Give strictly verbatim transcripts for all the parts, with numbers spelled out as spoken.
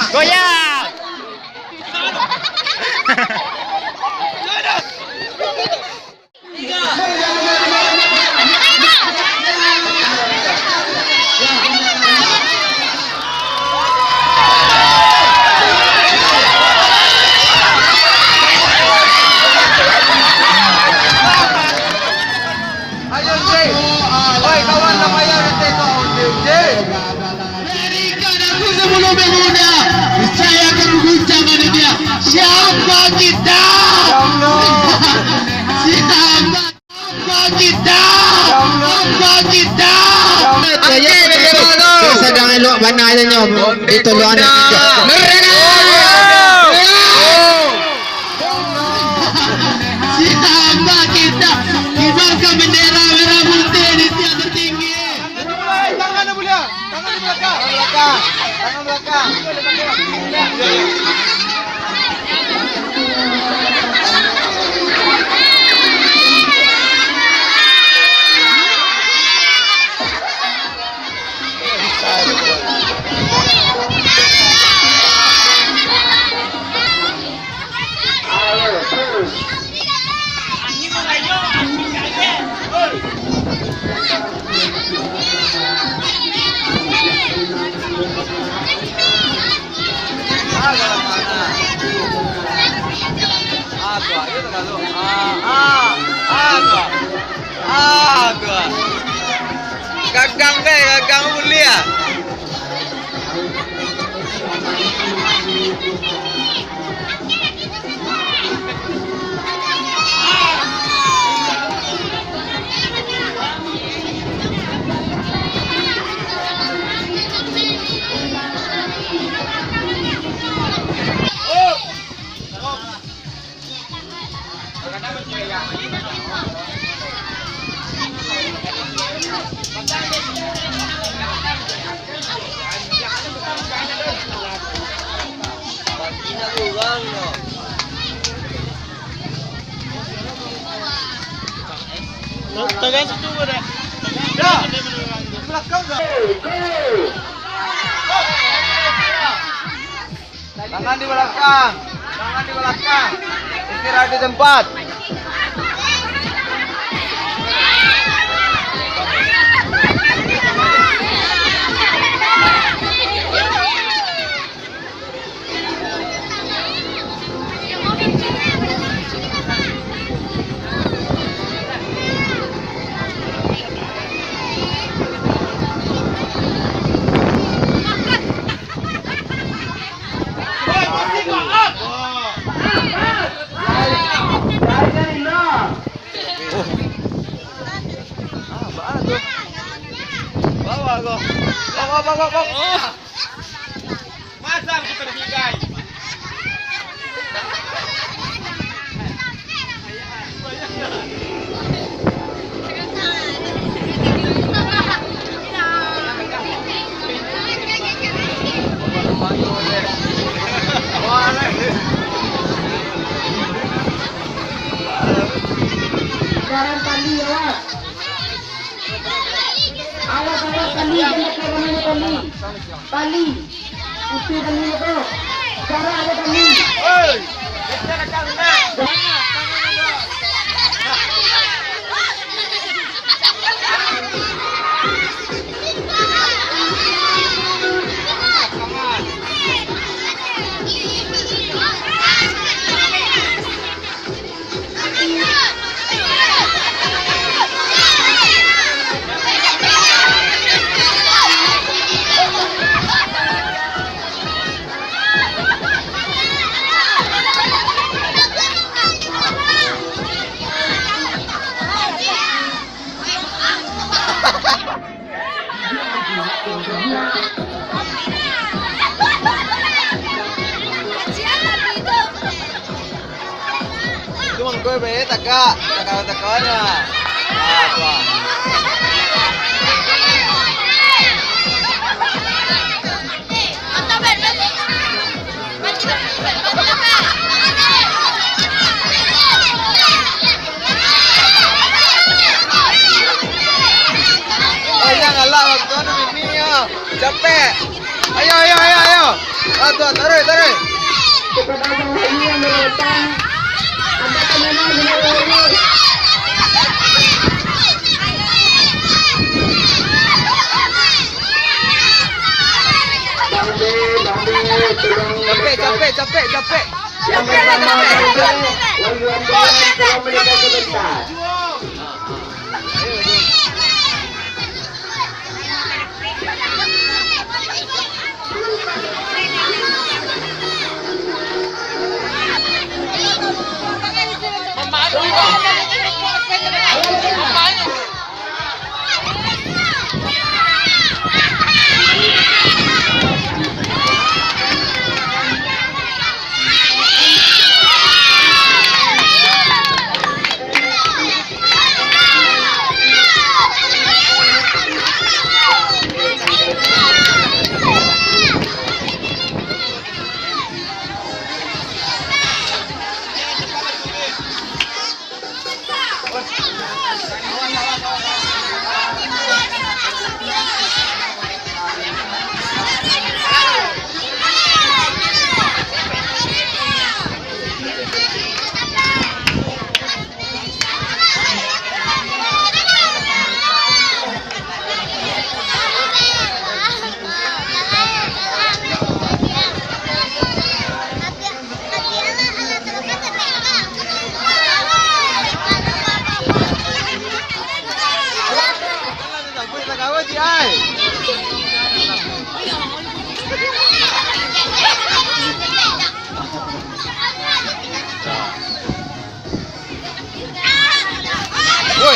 Goyang! Ayo, Jay. Oi, kawan, lah payah nanti tu, Jay. Berikan aku sepuluh pemuda, saya akan guncangkan dunia. Siapa kita? Ya Allah. Siapa? Siapa kita? Ya Allah. Siapa kita? Ya Allah. Oke, betul tu. Sadang elok bana aja nyo. Ditolong anak. Merdeka! Siapa kita? Kibarkan bendera merah putih di tiang tertinggi. Tangan dulu, ya. Tangan di belakang. Tangan belakang. Tangan belakang. Gagang deh, gagang buliah. Tangan di belakang, tangan di belakang. Istirahat di tempat. Bawa, bawa, bawa, bawa. Masa kita ditinggal? Jalan tali, awas. Awas, awas, tali, jangan pakai namanya tali. Tali. Putih tali itu. Jarak ada tali. Koi be, tagak, tagak, tagak, nah. Ah, tu ah. Ayo, ngalah waktu anu, Mimi, yo. Capek. Ayo, ayo, ayo, ayo. Ah, tu, taruih, taruih. Capek, capek, capek, capek. Capek lah, capek. Woi.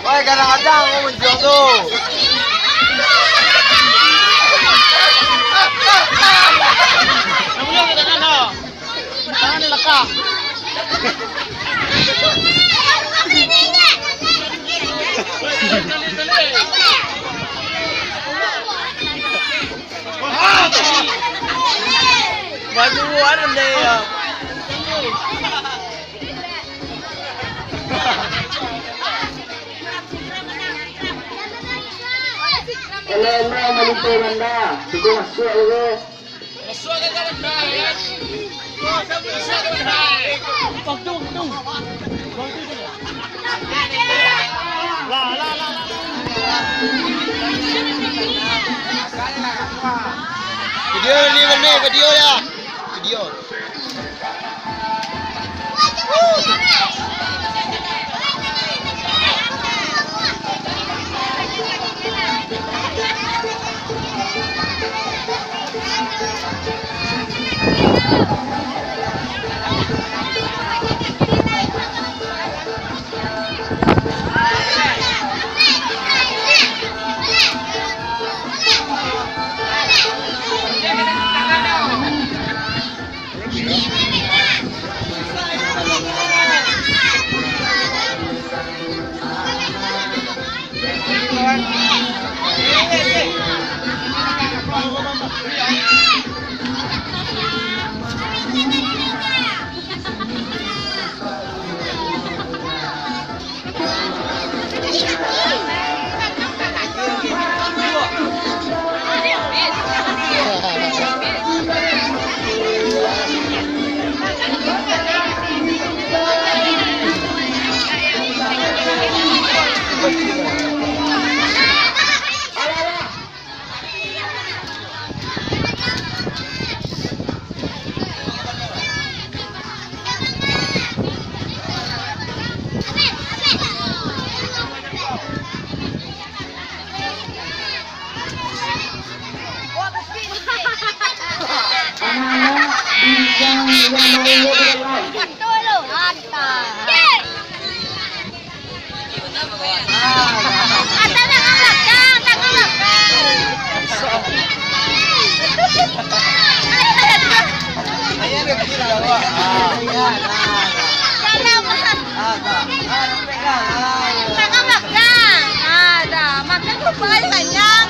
Woi, kadang-kadang kau mencium tu. Tangan ni lekang. Baju luar deh ya. Elok-elok malito banda, suko masuak ko. Video ni, Mami, video ya. Video. Anak-anak, bintang yang lainnya di dalam. Tangan belakang, tangan belakang. Dalam. Tangan belakang. Ada, makan tu paling panjang.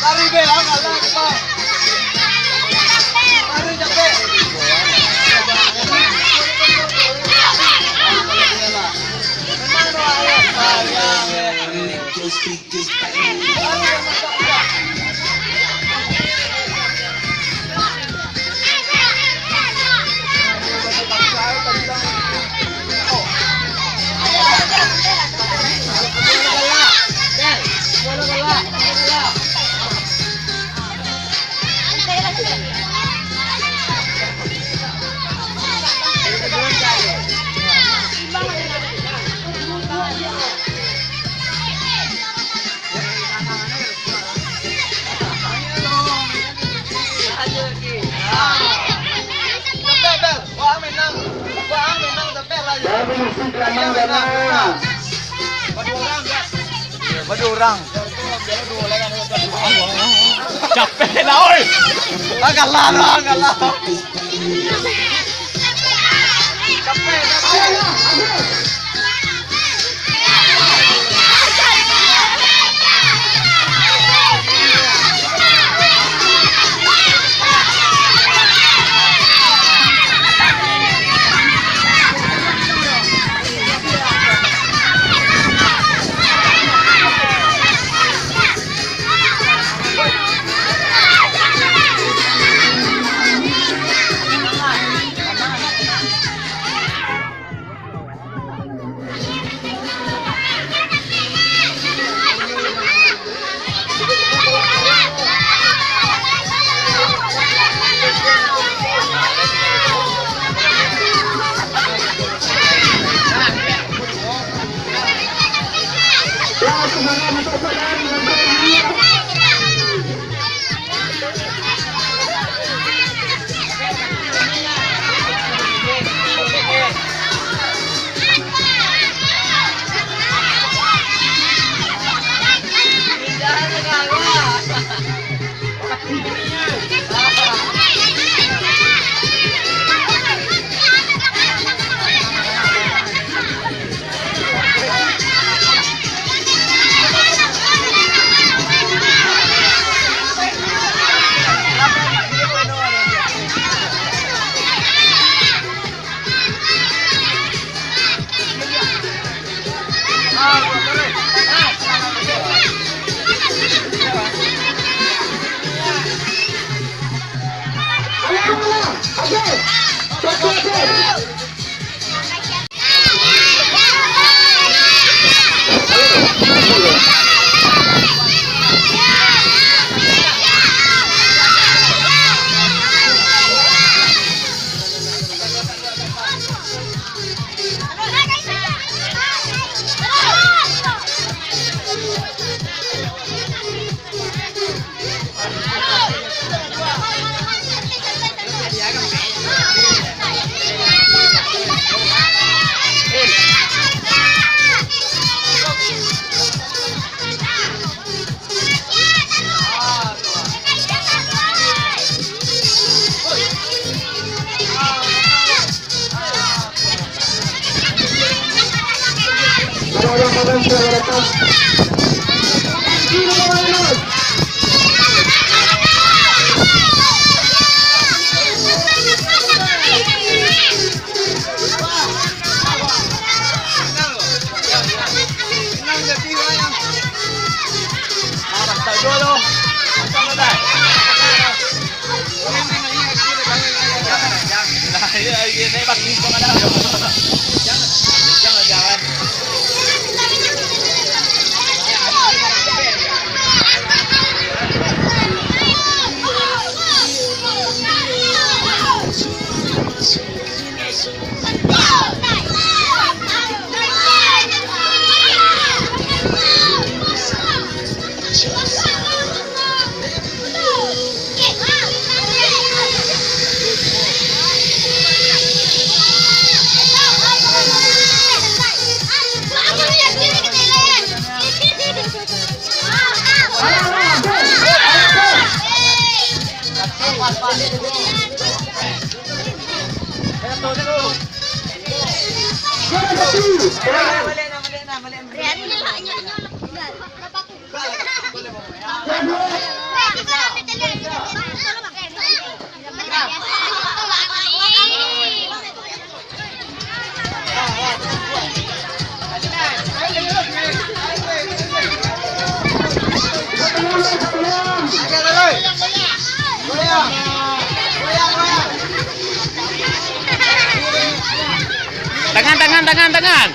Lari, Bel, ah, kalah, cepat. Lari, capek. Menang, Bel. Bado urang. Capek lah, oi. Ah, kalah lah, kalah. Tangan, tangan, tangan, tangan.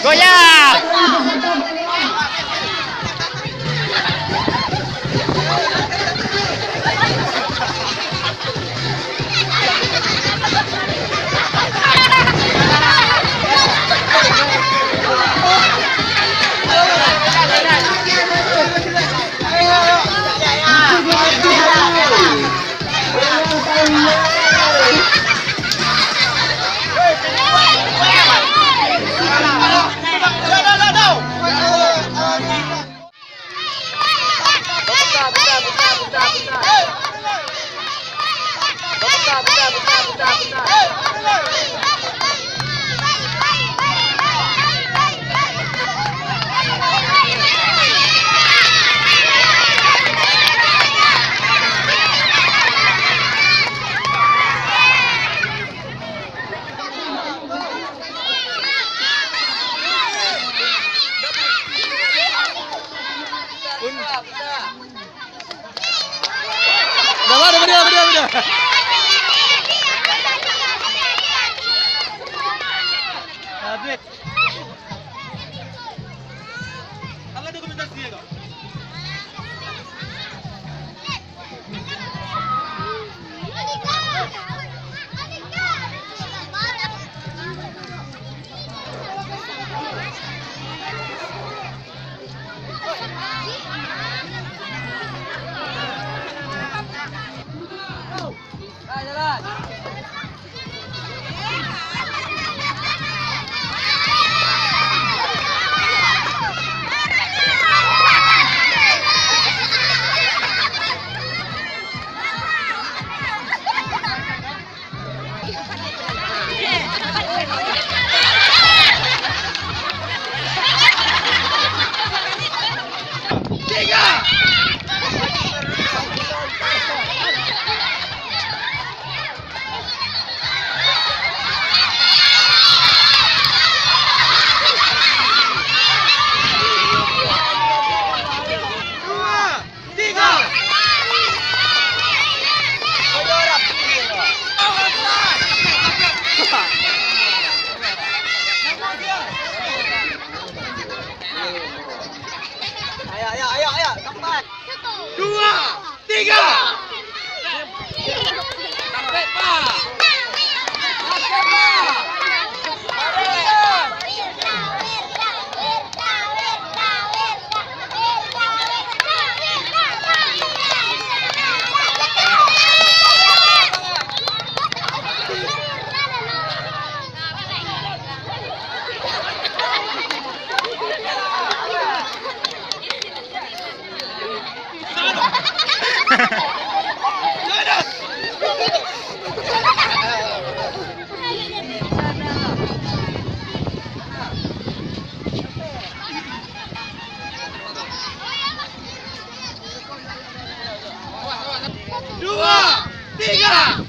Goyang! Dah, dah, dah, dah, dah. Habis. Alah dokumentasi ya, kok. Dua, tiga.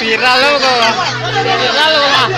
Viral lo ko. Viral lo, Pak.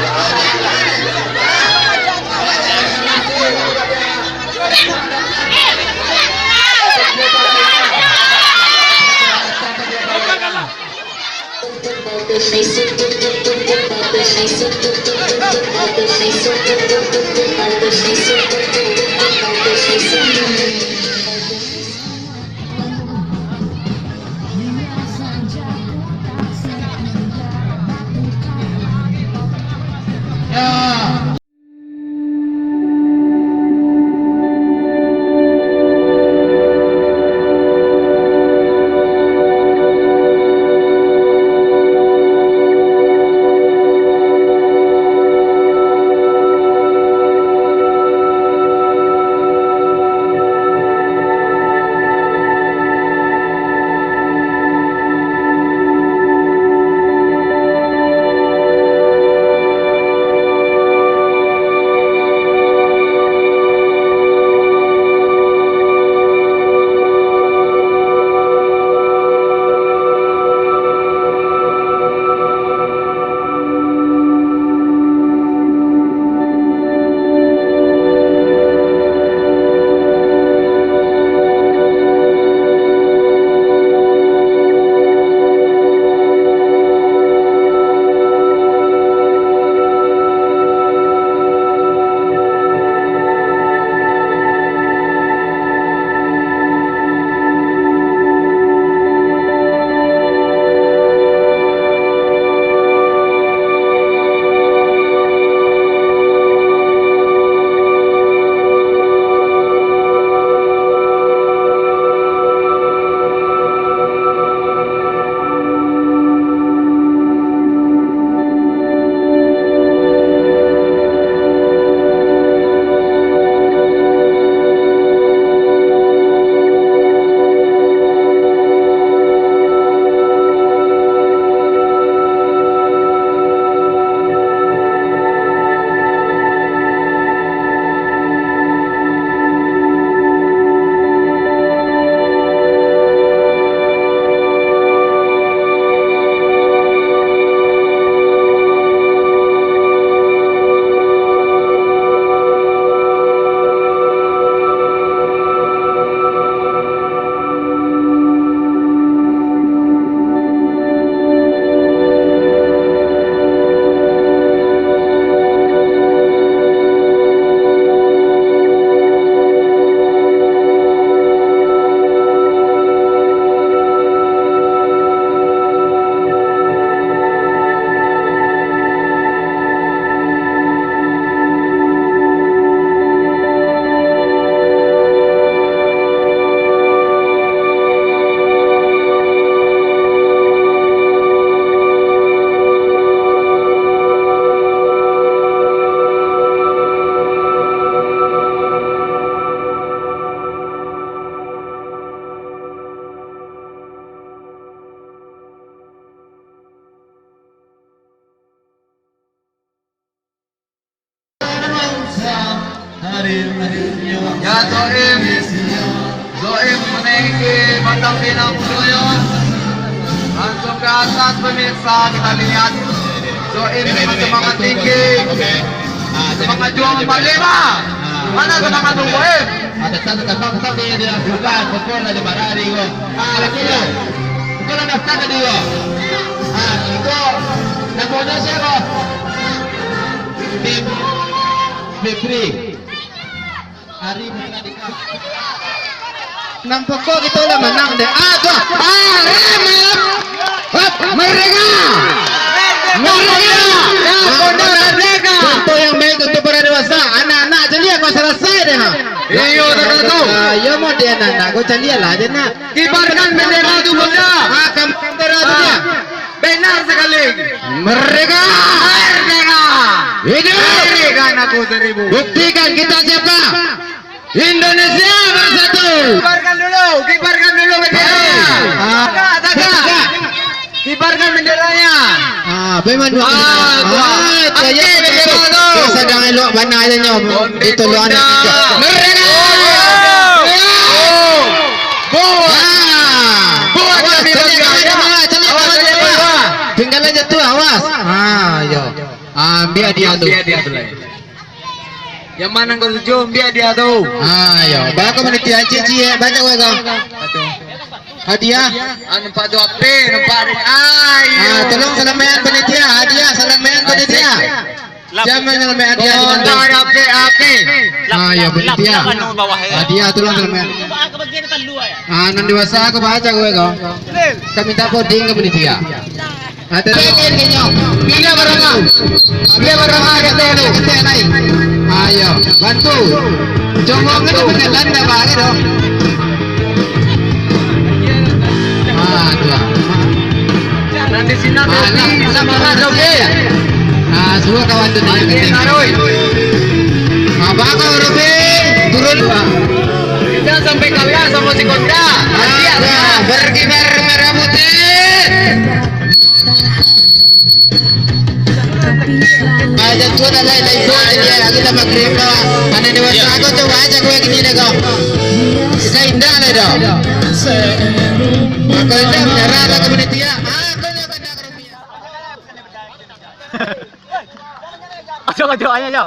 Ya, Zoim. Zoim menaiki batang pinang mudo yo. Langsung ke atas, pemirsa, kita lihat. Zoim dengan semangat tinggi. Semangat juang empat lima. Mana semangat tu, Zoim? Ada satu tambah, tetap dia, dia buka, pukul aja barari ko. Ah, lagi lah. Pukul ada start tadi ko. Ah, itu namanya siapa? Tim Fitri. Ari Muhtadika. Nan pokok kito lah manang deh. Ah, tu. Ah, eh, malam. Hop, merdeka. Merdeka. Ah, merdeka. Contoh yang baik untuk para dewasa. Anak-anak caliak kau selesai deh, ha. Iyo, tak ada tu. Ah, iyo, mau dia anak-anak kau caliak lah aja nak. Kibarkan bendera tu, Bunda. Ah, kam-, bendera tu dia. Benar sekali. Merdeka! Merdeka! Hidup! Merdeka Nago Seribu. Buktikan kita siapa. Indonesia bersatu. Kibarkan dulu, kibarkan dulu bendera. Ah. Tegak, tegak. Tegak. Kibarkan benderanya. Ah, bagaimana? Ah, tu. Ah, tu aja. Ambil bendera tu. Dia sedang elok bana aja nyo. Itu luar. Merdeka! Oh. Buat. Ah. Buat kami bangga. Awas, caliak, caliak, caliak, awas, caliak, caliak, awas. Tinggal aja tu, awas. Ah, yo. Ambil dia tu. Ambil dia tu lah. Yang mana kau tuju, ambil dia tu. Ah, yo. Bawa ke panitia, cici, eh. Baca gua kau. Hadiah. Ah, nampak tu api, nampak api. Ah, iyo. Ah, tolong salamaian panitia, hadiah, salamaian panitia. Siapa yang salamaian hadiah di kantor? Nampak api, api. Ah, yo, panitia. Hadiah, tolong salamaian. Ah, nan dewasa aku baca gue kau. Kami tak poding ke panitia. Ada lagi ni nyo. Bila barang ah. Bila barang ah kata tu. Kata lain. Ayo, bantu. Jongkok ni beneran dah balik dong. Ah, tu lah. Nanti sinan ah, roti, nak, nak, nak, oke. Ah, semua kawan tu. Oke, taruh. Apa kau, Robi? Turun, Pak. Kita sampai kalah sama si Konda. Ah, berkibar merah putih. Ah, jangan tuan lah, lain, lain, tuan, jadi, lagi tambah kering, Pak. Mana dewasa, ya. Aku coba aja gue gini deh, kau. Kita indah lah, dong. Aku indah, menyerah lah, komuniti, ya. Ah, aku indah, benar, komuniti. Ayo, ayo, ayo, ayo.